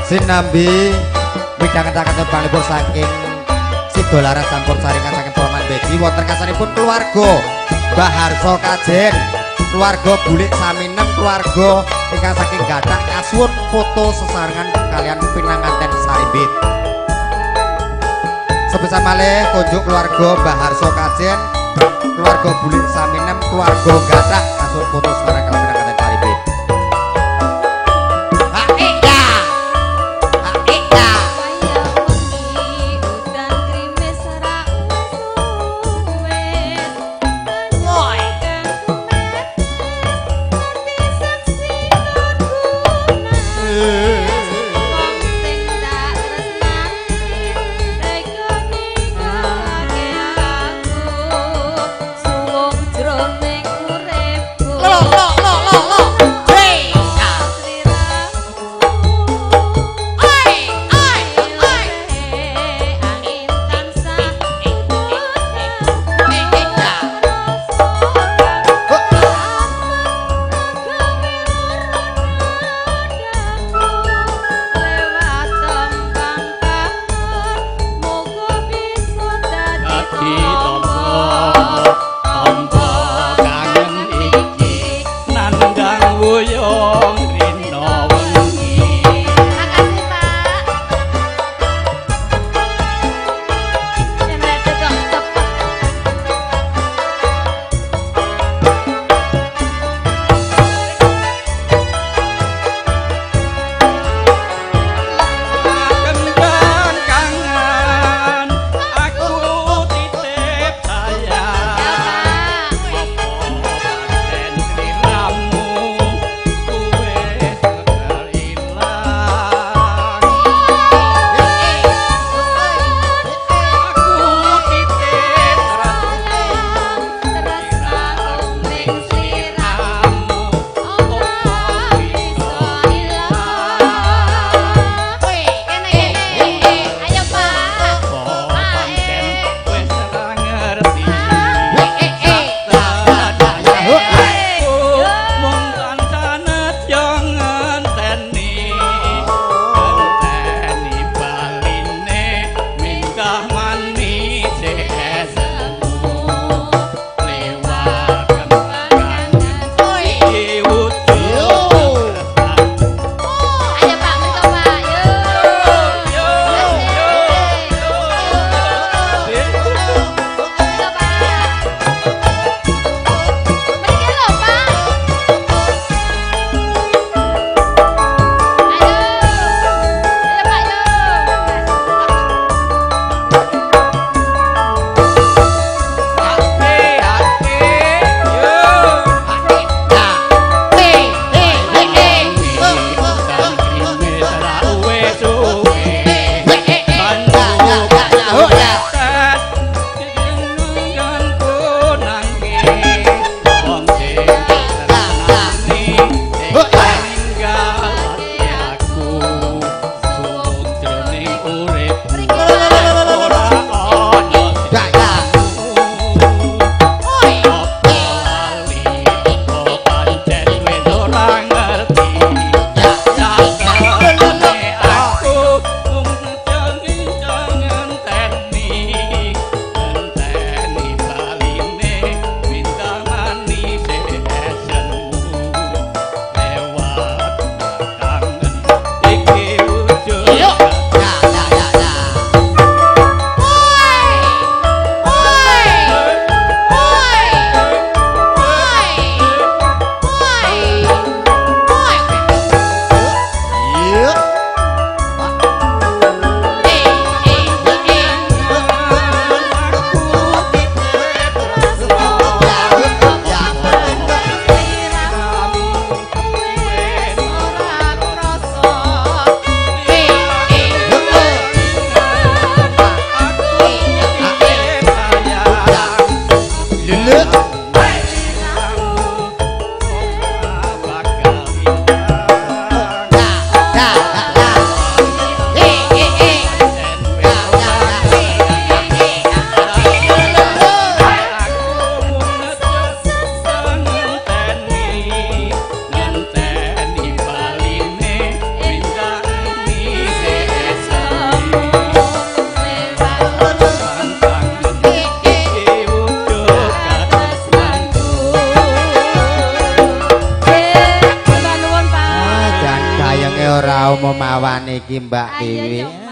Sinambi midhangetaken panglipur saking Sidolaras campur saringan saking Polman Beji wonten kasanipun keluarga Mbah Harso Kajen, keluarga Bulik Saminem, keluarga ingkang saking Gathak kasuwun foto sesarengan kalian pinanganten Sarimbit. Sepisan malih kunjuk keluarga Mbah Harso Kajen, keluarga Bulik Saminem, keluarga Gathak kasuwun foto sesarengan kalian pinanganten Sarimbit. Lo lo. ora umum awan iki, Mbak Ayo, Wiwi. yo.